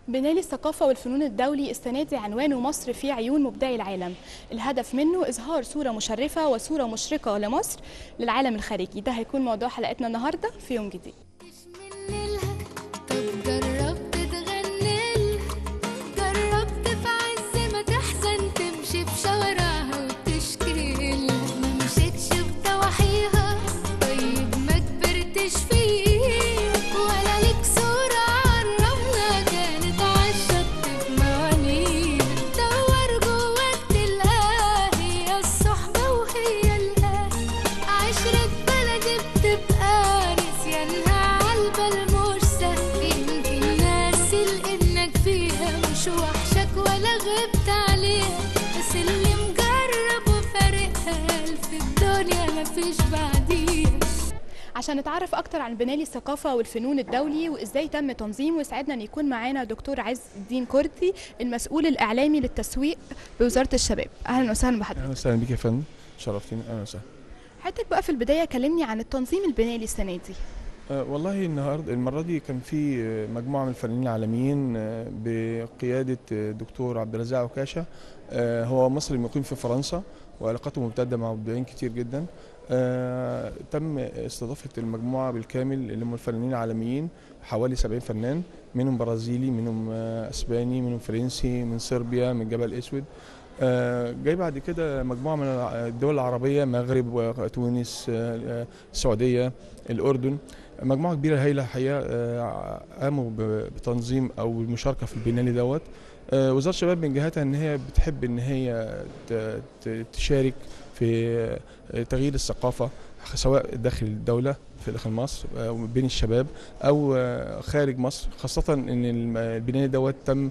بنالي الثقافة والفنون الدولي السنة دي عنوانه مصر في عيون مبدعي العالم. الهدف منه إظهار صورة مشرفة وصورة مشرقة لمصر للعالم الخارجي. ده هيكون موضوع حلقتنا النهاردة في يوم جديد. عشان نتعرف اكتر عن بنالي الثقافة والفنون الدولي وازاي تم تنظيمه، يسعدنا ان يكون معانا دكتور عز الدين كردي المسؤول الاعلامي للتسويق بوزارة الشباب. اهلا وسهلا بحضرتك. اهلا وسهلا بيك يا فندم، شرفتيني. اهلا وسهلا. حضرتك بقى في البداية كلمني عن التنظيم البنالي السنة دي. والله النهارده المرة دي كان في مجموعة من الفنانين العالميين بقيادة الدكتور عبد الرزاق عكاشة، هو مصري مقيم في فرنسا وعلاقاته ممتدة مع مبدعين كتير جدا. تم استضافة المجموعة بالكامل اللي هم الفنانين العالميين، حوالي 70 فنان، منهم برازيلي، منهم اسباني، منهم فرنسي، من صربيا، من جبل اسود. جاي بعد كده مجموعة من الدول العربية، مغرب وتونس، السعودية، الأردن، مجموعة كبيرة هايلة الحقيقة. قاموا بتنظيم أو المشاركة في البنالي دوت. وزارة الشباب من جهتها إن هي بتحب إن هي تشارك في تغيير الثقافة، سواء داخل الدولة في داخل مصر بين الشباب أو خارج مصر، خاصة إن البنالي دوت تم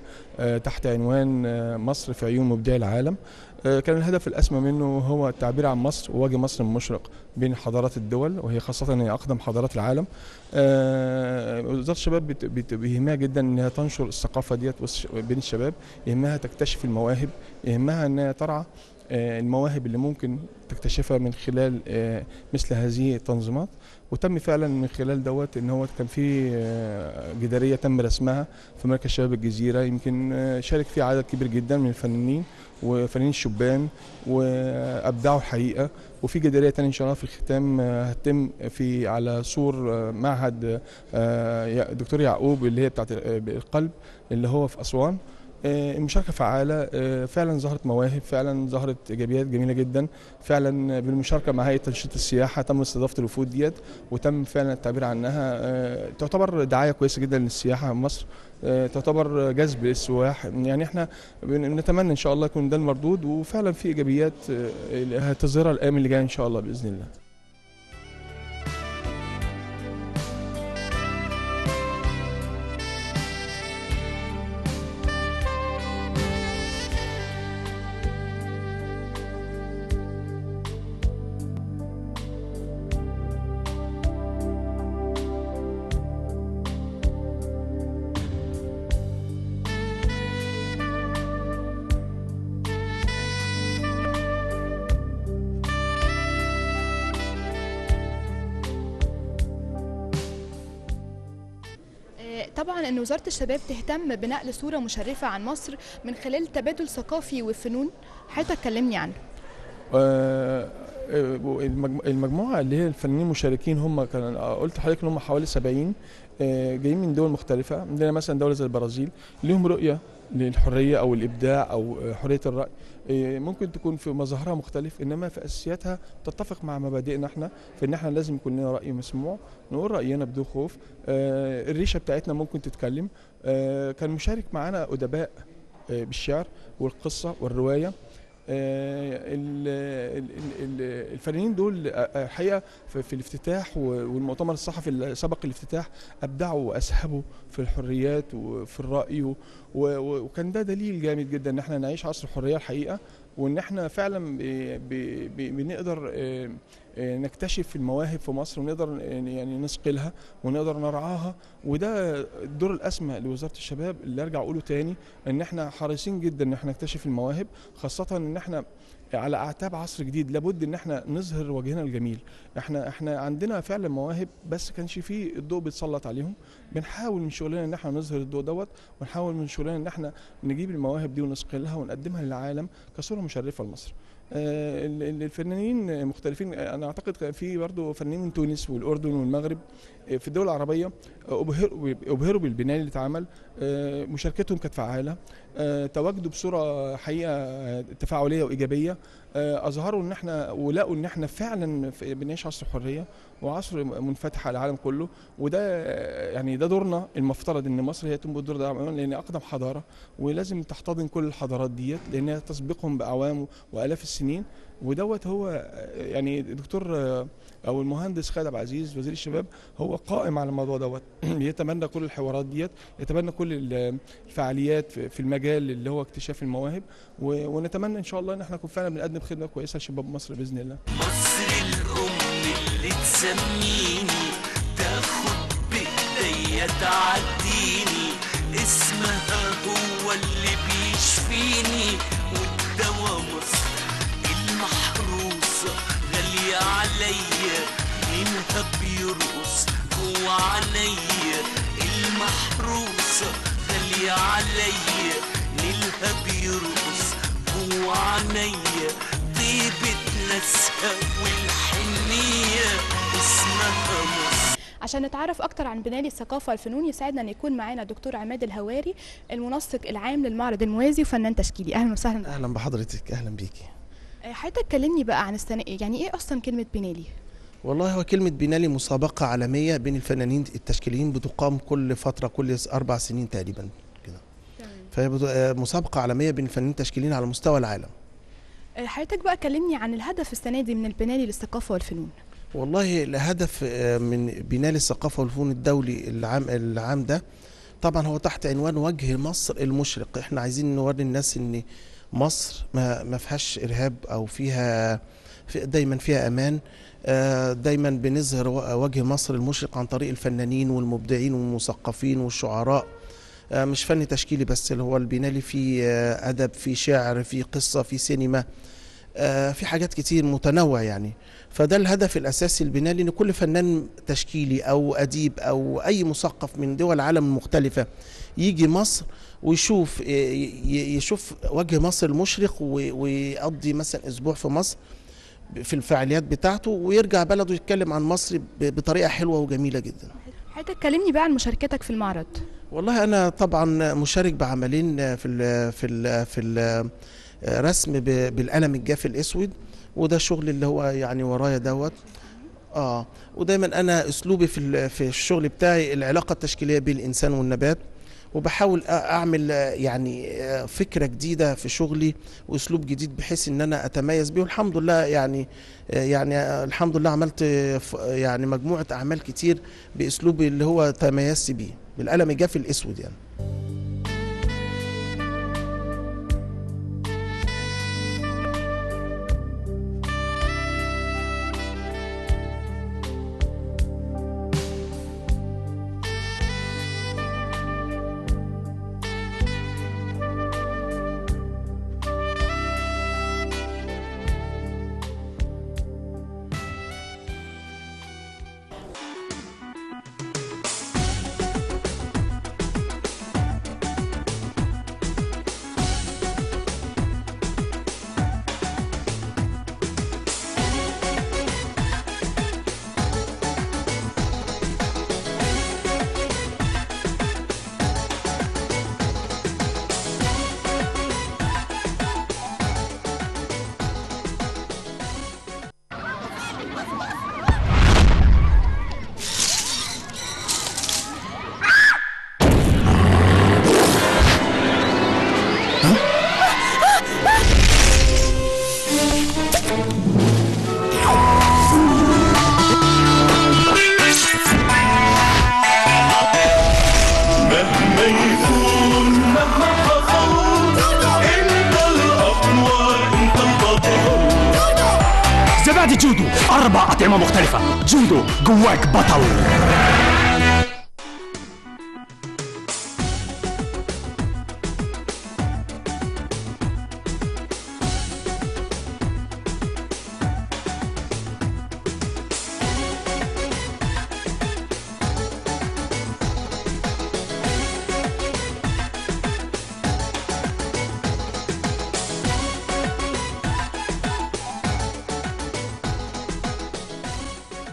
تحت عنوان مصر في عيون مبدعي العالم. كان الهدف الأسمى منه هو التعبير عن مصر ووجه مصر المشرق بين حضارات الدول، وهي خاصة هي أقدم حضارات العالم. وزارة الشباب بيهمها جدا إنها تنشر الثقافة ديت بين الشباب، يهمها تكتشف المواهب، يهمها إنها ترعى المواهب اللي ممكن تكتشفها من خلال مثل هذه التنظيمات. وتم فعلا من خلال دوت ان هو كان في جداريه تم رسمها في مركز شباب الجزيرة، يمكن شارك فيه عدد كبير جدا من الفنانين وفنانين الشبان وابدعوا الحقيقة. وفي جداريه ثانية ان شاء الله في الختام هتتم في على سور معهد دكتور يعقوب اللي هي بتاعت القلب اللي هو في اسوان. المشاركة فعالة، فعلا ظهرت مواهب، فعلا ظهرت إيجابيات جميلة جدا. فعلا بالمشاركة مع هيئة تنشيط السياحة تم استضافة الوفود ديت وتم فعلا التعبير عنها. تعتبر دعاية كويسة جدا للسياحة في مصر، تعتبر جذب للسواح. يعني احنا بنتمنى إن شاء الله يكون ده المردود، وفعلا في إيجابيات هتظهرها الأيام اللي جاية إن شاء الله بإذن الله. طبعا ان وزارة الشباب تهتم بنقل صورة مشرفة عن مصر من خلال تبادل ثقافي وفنون، حضرتك كلمني عنه. المجموعة اللي هي الفنانين المشاركين هم كان قلت لحضرتك ان هم حوالي 70 جايين من دول مختلفة. عندنا مثلا دولة زي البرازيل ليهم رؤية للحرية أو الإبداع أو حرية الرأي، ممكن تكون في مظاهرها مختلف، إنما في أساسياتها تتفق مع مبادئنا احنا في إن احنا لازم يكون لنا رأي مسموع، نقول رأينا بدون خوف، الريشة بتاعتنا ممكن تتكلم. كان مشارك معانا أدباء بالشعر والقصة والرواية. الفنانين دول الحقيقة في الافتتاح والمؤتمر الصحفي اللي سبق الافتتاح ابدعوا واسهبوا في الحريات وفي الراي، وكان ده دليل جامد جدا ان احنا نعيش عصر الحرية الحقيقة، وان احنا فعلا بنقدر نكتشف المواهب في مصر ونقدر يعني نصقلها ونقدر نرعاها. وده الدور الاسمى لوزارة الشباب اللي ارجع اقوله تاني، ان احنا حريصين جدا ان احنا نكتشف المواهب، خاصة ان احنا على اعتاب عصر جديد، لابد ان احنا نظهر وجهنا الجميل. احنا عندنا فعلا مواهب بس كانش فيه الضوء بيتسلط عليهم. بنحاول من شغلنا ان احنا نظهر الضوء دوت، ونحاول من شغلنا ان احنا نجيب المواهب دي ونصقلها ونقدمها للعالم كصوره مشرفة لمصر. الفنانين مختلفين، انا اعتقد في برضه فنانين من تونس والاردن والمغرب في الدول العربية ابهروا بالبناء اللي اتعمل، مشاركتهم كانت فعاله، تواجدوا بصورة حقيقة تفاعلية وايجابية، اظهروا ان احنا ولقوا ان احنا فعلا بنعيش عصر حرية وعصر منفتح على العالم كله. وده يعني ده دورنا، المفترض ان مصر هي تقوم بالدور ده لان اقدم حضارة ولازم تحتضن كل الحضارات ديت لانها تسبقهم باعوام والاف السنين. ودوت هو يعني الدكتور او المهندس خالد عبد العزيز وزير الشباب هو قائم على الموضوع دوت، يتبنى كل الحوارات ديت، يتبنى كل الفعاليات في المجال اللي هو اكتشاف المواهب، ونتمنى ان شاء الله ان احنا نكون فعلا بنقدم خدمة كويسة لشباب مصر باذن الله. مصر الام اللي تسميني، تاخد بايديا تعديني، اسمها هو اللي بيشفيني، والدوا مصر المحروسة غالية عليا، منها بيرقص جوا عينيا، المحروسة غالية عليا، نيلها بيرقص جوا عينيا، طيبة ناسها والحنية اسمها مصر. عشان نتعرف اكتر عن بنالي الثقافة والفنون يسعدنا ان يكون معانا دكتور عماد الهواري المنسق العام للمعرض الموازي وفنان تشكيلي. اهلا وسهلا. اهلا بحضرتك، اهلا بيكي. حضرتك كلمني بقى عن السنة، يعني ايه اصلا كلمة بنالي؟ والله هو كلمة بنالي مسابقة عالمية بين الفنانين التشكيليين بتقام كل فترة، كل 4 سنين تقريبا كده. فهي مسابقة عالمية بين الفنانين التشكيليين على مستوى العالم. حضرتك بقى كلمني عن الهدف السنة دي من البنالي للثقافة والفنون. والله الهدف من بنالي الثقافة والفنون الدولي العام ده طبعا هو تحت عنوان وجه مصر المشرق. احنا عايزين نوري الناس ان مصر ما فيهاش ارهاب او فيها دايما فيها امان. دايما بنظهر وجه مصر المشرق عن طريق الفنانين والمبدعين والمثقفين والشعراء. مش فن تشكيلي بس، اللي هو البنالي فيه ادب، فيه شعر، فيه قصة، فيه سينما، في حاجات كتير متنوع يعني. فده الهدف الاساسي البنالي، ان كل فنان تشكيلي او اديب او اي مثقف من دول العالم المختلفة يجي مصر ويشوف يشوف وجه مصر المشرق ويقضي مثلا اسبوع في مصر في الفعاليات بتاعته ويرجع بلده يتكلم عن مصر بطريقة حلوة وجميلة جدا. حضرتك كلمني بقى عن مشاركتك في المعرض. والله انا طبعا مشارك بعملين في ال في ال في ال رسم بالقلم الجاف الاسود، وده الشغل اللي هو يعني ورايا دوت. ودايما انا اسلوبي في الشغل بتاعي العلاقة التشكيليه بين الانسان والنبات، وبحاول اعمل يعني فكرة جديدة في شغلي واسلوب جديد بحيث ان انا اتميز بيه. والحمد لله يعني الحمد لله عملت يعني مجموعة اعمال كتير باسلوبي اللي هو تميزت بيه بالقلم الجاف الاسود يعني. 4 أطعمة مختلفة. جودو جواك بطل.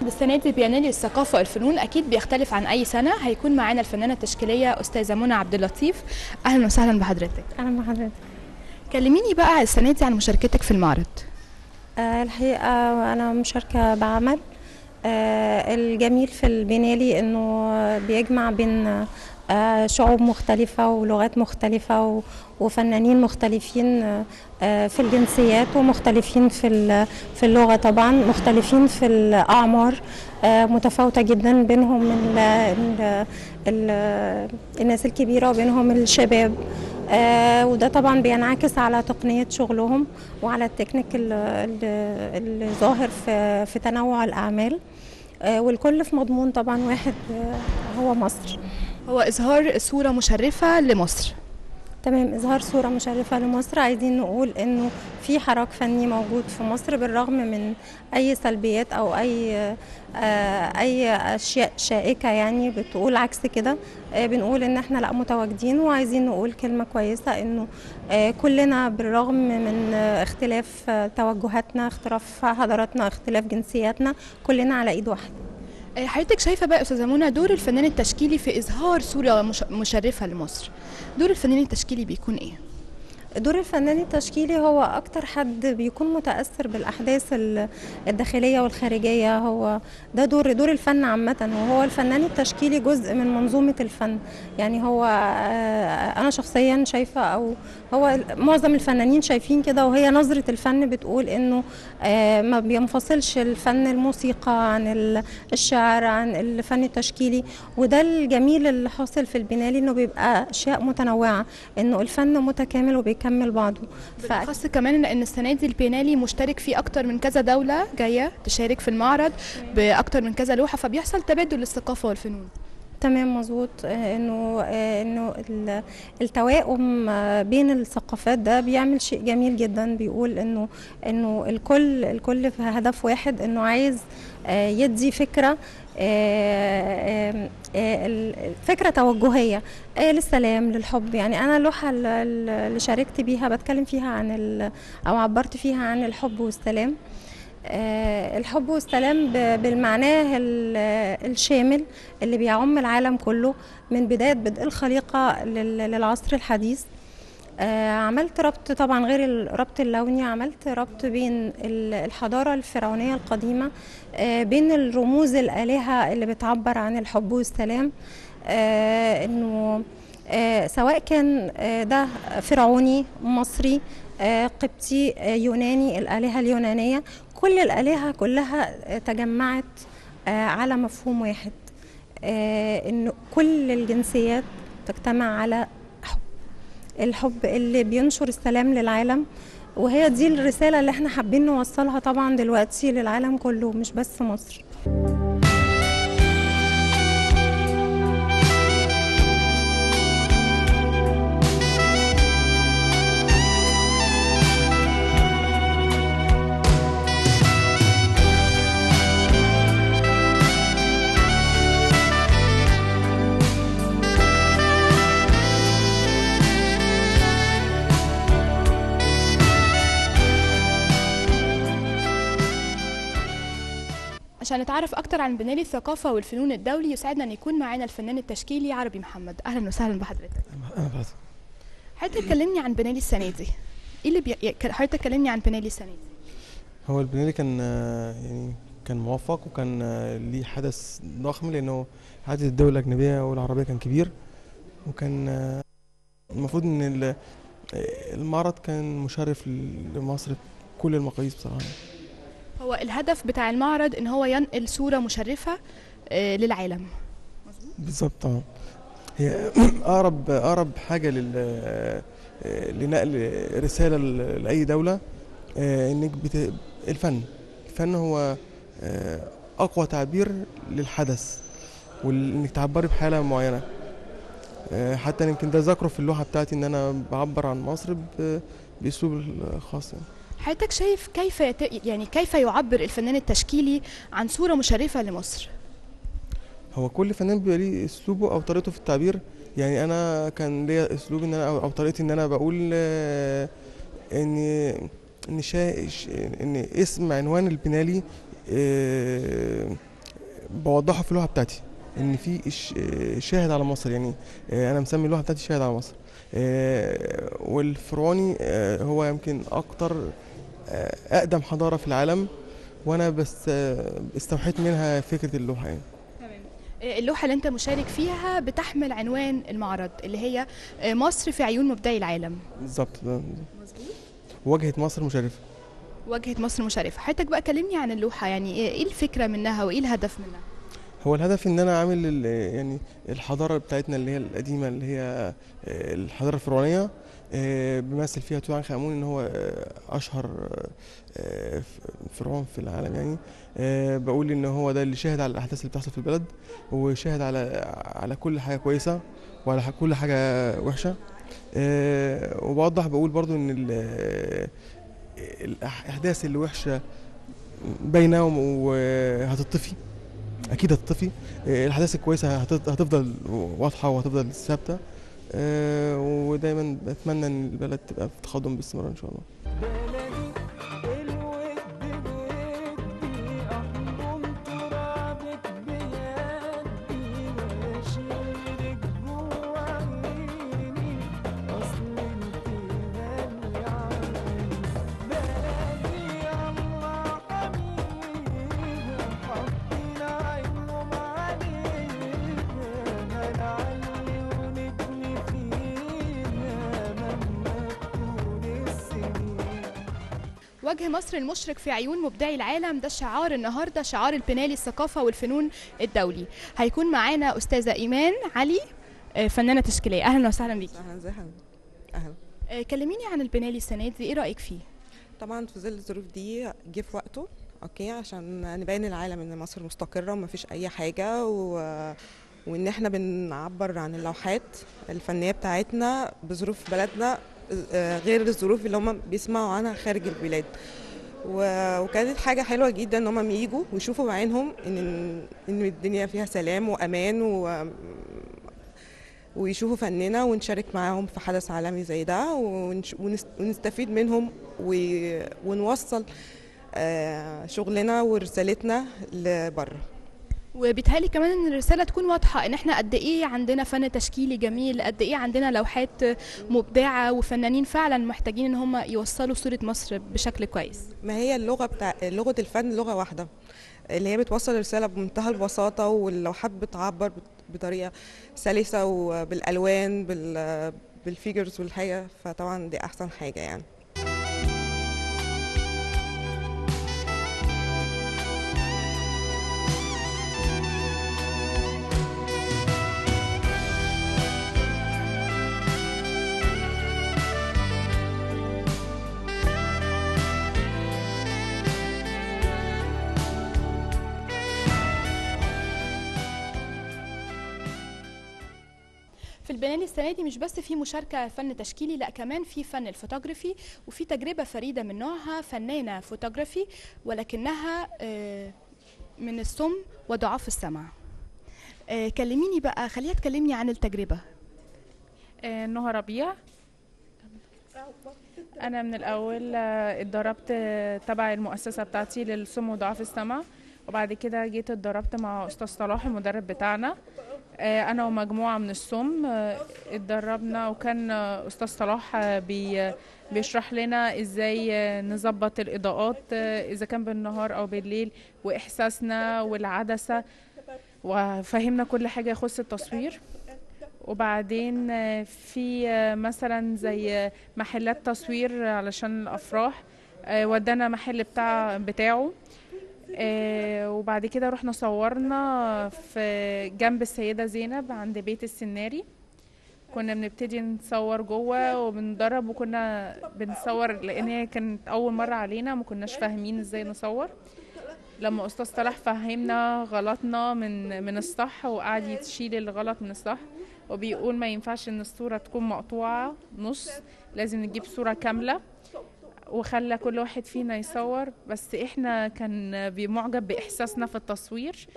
السنة دي بيانالي الثقافة والفنون أكيد بيختلف عن أي سنة. هيكون معانا الفنانة التشكيلية أستاذة منى عبد اللطيف. أهلا وسهلا بحضرتك. أهلا بحضرتك. كلميني بقى السنة دي عن مشاركتك في المعرض. الحقيقة أنا مشاركة بعمل. الجميل في البينالي إنه بيجمع بين شعوب مختلفة ولغات مختلفة وفنانين مختلفين في الجنسيات ومختلفين في اللغة، طبعا مختلفين في الأعمار، متفاوتة جدا بينهم ال ال الناس الكبيرة وبينهم الشباب، وده طبعا بينعكس على تقنية شغلهم وعلى التكنيك اللي ظاهر في تنوع الأعمال، والكل في مضمون طبعا واحد هو مصر. هو إظهار صورة مشرفة لمصر. تمام، إظهار صورة مشرفة لمصر. عايزين نقول إنه في حراك فني موجود في مصر بالرغم من أي سلبيات أو أي أشياء شائكة يعني بتقول عكس كده. بنقول إن إحنا لا متواجدين، وعايزين نقول كلمة كويسة إنه كلنا بالرغم من اختلاف توجهاتنا، اختلاف حضاراتنا، اختلاف جنسياتنا، كلنا على إيد واحدة. حضرتك شايفة بقى يا أستاذة منى دور الفنان التشكيلي في إظهار صورة مشرفة لمصر، دور الفنان التشكيلي بيكون إيه؟ دور الفنان التشكيلي هو أكتر حد بيكون متأثر بالأحداث الداخلية والخارجية. هو ده دور الفن عامة، وهو الفنان التشكيلي جزء من منظومة الفن. يعني هو أنا شخصيا شايفة، أو هو معظم الفنانين شايفين كده، وهي نظرة الفن بتقول إنه ما بينفصلش الفن الموسيقى عن الشعر عن الفن التشكيلي. وده الجميل اللي حاصل في البينالي، إنه بيبقى أشياء متنوعة، إنه الفن متكامل وبيكمل بعضه. بالأخص كمان ان السنة دي البينالي مشترك فيه اكتر من كذا دولة جاية تشارك في المعرض باكتر من كذا لوحة، فبيحصل تبادل للثقافة والفنون. تمام، مظبوط. انه التواؤم بين الثقافات ده بيعمل شيء جميل جدا. بيقول انه الكل في هدف واحد، انه عايز يدي فكرة، فكرة توجهية للسلام، للحب. يعني أنا اللوحة اللي شاركت بيها بتكلم فيها عن أو عبرت فيها عن الحب والسلام. الحب والسلام بالمعناه الشامل اللي بيعم العالم كله من بداية بدء الخليقة للعصر الحديث. عملت ربط طبعا غير الربط اللوني، عملت ربط بين الحضارة الفرعونية القديمة، بين الرموز الآلهة اللي بتعبر عن الحب والسلام، انه سواء كان ده فرعوني، مصري، قبطي، يوناني، الآلهة اليونانية، كل الآلهة كلها تجمعت على مفهوم واحد، انه كل الجنسيات تجتمع على الحب اللي بينشر السلام للعالم. وهي دي الرسالة اللي احنا حابين نوصلها طبعا دلوقتي للعالم كله، مش بس مصر. عشان نتعرف اكتر عن بينالي الثقافة والفنون الدولي يسعدنا ان يكون معانا الفنان التشكيلي عربي محمد. اهلا وسهلا بحضرتك. اهلا بحضرتك. حضرتك كلمني عن بينالي السنة دي. ايه اللي حضرتك كلمني عن بينالي السنة دي. هو البينالي كان يعني كان موفق، وكان ليه حدث ضخم، لانه عدد الدول الاجنبية والعربية كان كبير، وكان المفروض ان المعرض كان مشرف لمصر بكل المقاييس بصراحة. هو الهدف بتاع المعرض ان هو ينقل صورة مشرفة للعالم. بالظبط. هي اقرب حاجة لنقل رسالة لأي دولة، انك الفن هو اقوى تعبير للحدث وانك تعبري بحاله معينة. حتى يمكن ده ذكره في اللوحة بتاعتي، ان انا بعبر عن مصر باسلوب الخاص يعني. حضرتك شايف كيف يعني كيف يعبر الفنان التشكيلي عن صوره مشرفة لمصر؟ هو كل فنان بيبقى ليه اسلوبه او طريقته في التعبير. يعني انا كان ليا اسلوب ان انا او طريقتي ان انا بقول ان ان ان اسم عنوان البنالي بوضحه في اللوحة بتاعتي، ان في شاهد على مصر. يعني انا مسمي اللوحة بتاعتي شاهد على مصر. والفرعوني هو يمكن اكتر اقدم حضارة في العالم، وانا بس استوحيت منها فكرة اللوحة يعني. اللوحة اللي انت مشارك فيها بتحمل عنوان المعرض اللي هي مصر في عيون مبدعي العالم. بالظبط، مظبوط. واجهة مصر مشرفة. واجهة مصر مشرفة. حضرتك بقى كلمني عن اللوحة، يعني ايه الفكرة منها وايه الهدف منها؟ هو الهدف ان انا عامل يعني الحضارة بتاعتنا اللي هي القديمة، اللي هي الحضارة الفرعونية، بمثل فيها توت عنخ آمون ان هو اشهر فرعون في العالم يعني. بقول ان هو ده اللي شاهد على الاحداث اللي بتحصل في البلد، وشاهد على كل حاجة كويسة وعلى كل حاجة وحشة. وبوضح بقول برضو ان الاحداث اللي وحشة باينة وهتطفي، اكيد هتطفي. الاحداث الكويسة هتفضل واضحة وهتفضل ثابتة. ودايما بتمنى ان البلد تبقى في تقدم باستمرار ان شاء الله. وجه مصر المشرق في عيون مبدعي العالم، ده شعار النهارده، شعار البنالي الثقافة والفنون الدولي. هيكون معانا استاذه ايمان علي، فنانة تشكيليه. اهلا وسهلا بيكي. اهلا، ازي حضرتك؟ اهلا. كلميني عن البنالي السنة دي، ايه رايك فيه؟ طبعا في ظل الظروف دي جه في وقته، okay، عشان نبين للعالم ان مصر مستقره ومفيش اي حاجة، وان احنا بنعبر عن اللوحات الفنية بتاعتنا بظروف بلدنا غير الظروف اللي هم بيسمعوا عنها خارج البلاد. وكانت حاجة حلوة جدا ان هم ييجوا ويشوفوا بعينهم ان الدنيا فيها سلام وامان، ويشوفوا فننا ونشارك معاهم في حدث عالمي زي ده، ونستفيد منهم ونوصل شغلنا ورسالتنا لبره. وبيتهيألي كمان ان الرسالة تكون واضحة، ان احنا قد ايه عندنا فن تشكيلي جميل، قد ايه عندنا لوحات مبدعة وفنانين فعلا محتاجين ان هم يوصلوا صوره مصر بشكل كويس. ما هي اللغة بتاع لغة الفن لغة واحدة، اللي هي بتوصل الرسالة بمنتهى البساطة، واللوحات بتعبر بطريقة سلسه وبالالوان بالفيجرز والحاجة، فطبعا دي احسن حاجة يعني. في البنالي السنة دي مش بس في مشاركة فن تشكيلي، لا كمان في فن الفوتوغرافي، وفي تجربه فريدة من نوعها، فنانة فوتوغرافي ولكنها من الصم وضعاف السمع. كلميني بقى، خليها تكلمني عن التجربة. نهى ربيع. انا من الاول اتدربت تبع المؤسسة بتاعتي للصم وضعاف السمع، وبعد كده جيت اتدربت مع استاذ صلاح المدرب بتاعنا، انا ومجموعة من الصم اتدربنا، وكان استاذ صلاح بيشرح لنا ازاي نظبط الاضاءات اذا كان بالنهار او بالليل، واحساسنا والعدسه، وفهمنا كل حاجة يخص التصوير. وبعدين في مثلا زي محلات تصوير علشان الافراح، ودانا محل بتاعه، وبعد كده رحنا صورنا في جنب السيدة زينب عند بيت السناري. كنا بنبتدي نصور جوه وبندرب، وكنا بنصور لان هي كانت اول مرة علينا، ما كناش فاهمين ازاي نصور. لما أستاذ صلاح فهمنا غلطنا من الصح، وقعد يشيل الغلط من الصح، وبيقول ما ينفعش إن الصورة تكون مقطوعة نص، لازم نجيب صورة كاملة، وخلى كل واحد فينا يصور. بس احنا كان معجب بإحساسنا في التصوير،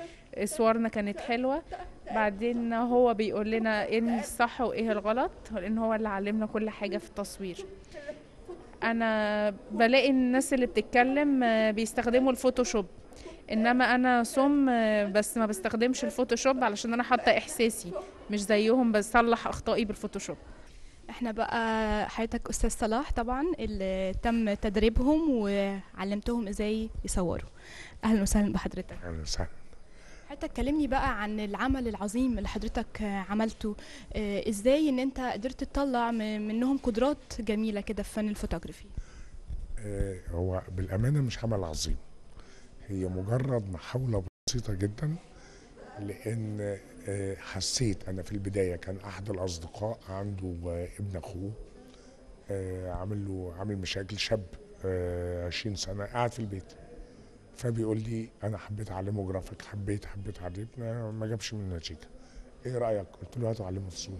صورنا كانت حلوة. بعدين هو بيقول لنا ايه الصح وايه الغلط، لان هو اللي علمنا كل حاجة في التصوير. انا بلاقي الناس اللي بتتكلم بيستخدموا الفوتوشوب، انما انا صم بس ما بستخدمش الفوتوشوب علشان انا حاطة احساسي، مش زيهم بصلح اخطائي بالفوتوشوب. احنا بقى حضرتك استاذ صلاح طبعا اللي تم تدريبهم وعلمتهم ازاي يصوروا، اهلا وسهلا بحضرتك. اهلا وسهلا. حضرتك كلمني بقى عن العمل العظيم اللي حضرتك عملته، ازاي ان انت قدرت تطلع منهم قدرات جميلة كده في فن الفوتوغرافي؟ هو بالامانة مش عمل عظيم، هي مجرد محاولة بسيطة جدا، لان حسيت انا في البداية كان احد الاصدقاء عنده ابن اخوه عامل مشاكل، شاب 20 سنة قاعد في البيت، فبيقول لي انا حبيت اعلمه جرافيك، حبيت اعلمه، ما جابش منه نتيجة، ايه رايك؟ قلت له هات اعلمه تصوير.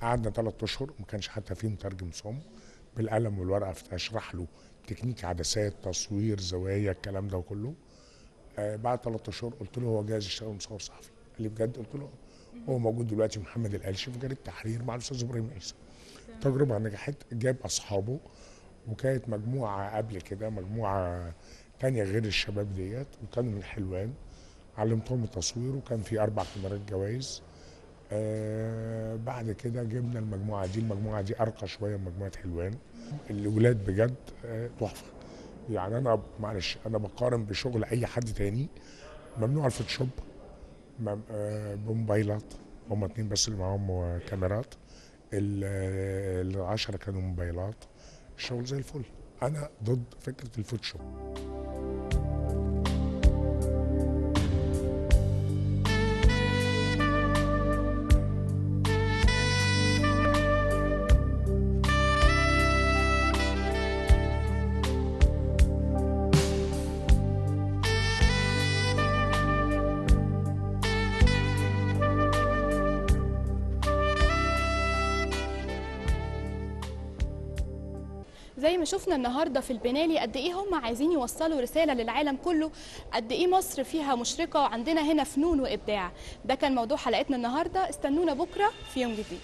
قعدنا 3 اشهر ما كانش حتى فيه مترجم صم، بالقلم والورقة اشرح له تكنيك عدسات، تصوير، زوايا، الكلام ده كله. بعد 3 اشهر قلت له هو جاهز يشتغل مصور صحفي؟ قال لي بجد؟ قلت له هو موجود دلوقتي محمد القلشي في جريدة التحرير مع الاستاذ ابراهيم عيسى. تجربه نجحت، جاب اصحابه، وكانت مجموعة قبل كده، مجموعة تانية غير الشباب ديت، وكانوا من حلوان، علمتهم التصوير، وكان في 4 كاميرات جوائز. بعد كده جبنا المجموعة دي، المجموعة دي ارقى شوية من مجموعة حلوان. الولاد بجد تحفة، يعني انا معلش انا بقارن بشغل اي حد تاني، ممنوع الفوتوشوب، بموبايلات، هما 2 بس اللي معاهم كاميرات، ال10 كانوا موبايلات، الشغل زي الفل. انا ضد فكرة الفوتوشوب. زي ما شفنا النهارده في البنالي قد ايه هم عايزين يوصلوا رسالة للعالم كله، قد ايه مصر فيها مشرقة وعندنا هنا فنون وابداع. ده كان موضوع حلقتنا النهارده، استنونا بكره في يوم جديد.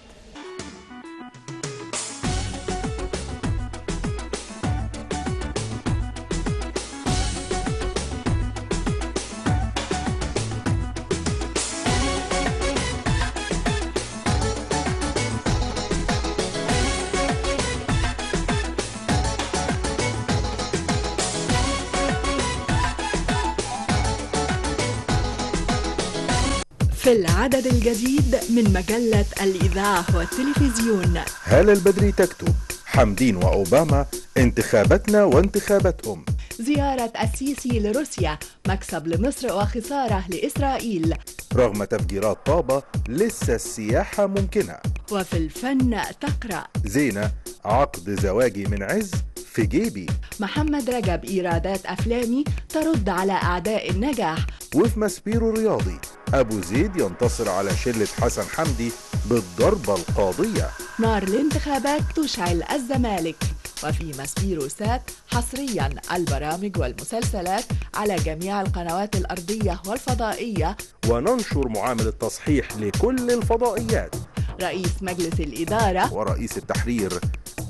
في العدد الجديد من مجلة الإذاعة والتلفزيون، هالة البدري تكتب: حمدين وأوباما انتخابتنا وانتخابتهم. زيارة السيسي لروسيا مكسب لمصر وخسارة لإسرائيل. رغم تفجيرات طابة لسه السياحة ممكنة. وفي الفن تقرأ: زينة عقد زواجي من عز في جيبي. محمد رجب إيرادات أفلامي ترد على أعداء النجاح. وفي ماسبيرو الرياضي أبو زيد ينتصر على شلة حسن حمدي بالضربة القاضية. نار الانتخابات تشعل الزمالك. وفي ماسبيرو سات حصريا البرامج والمسلسلات على جميع القنوات الأرضية والفضائية. وننشر معامل التصحيح لكل الفضائيات. رئيس مجلس الإدارة ورئيس التحرير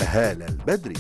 هالة البدري.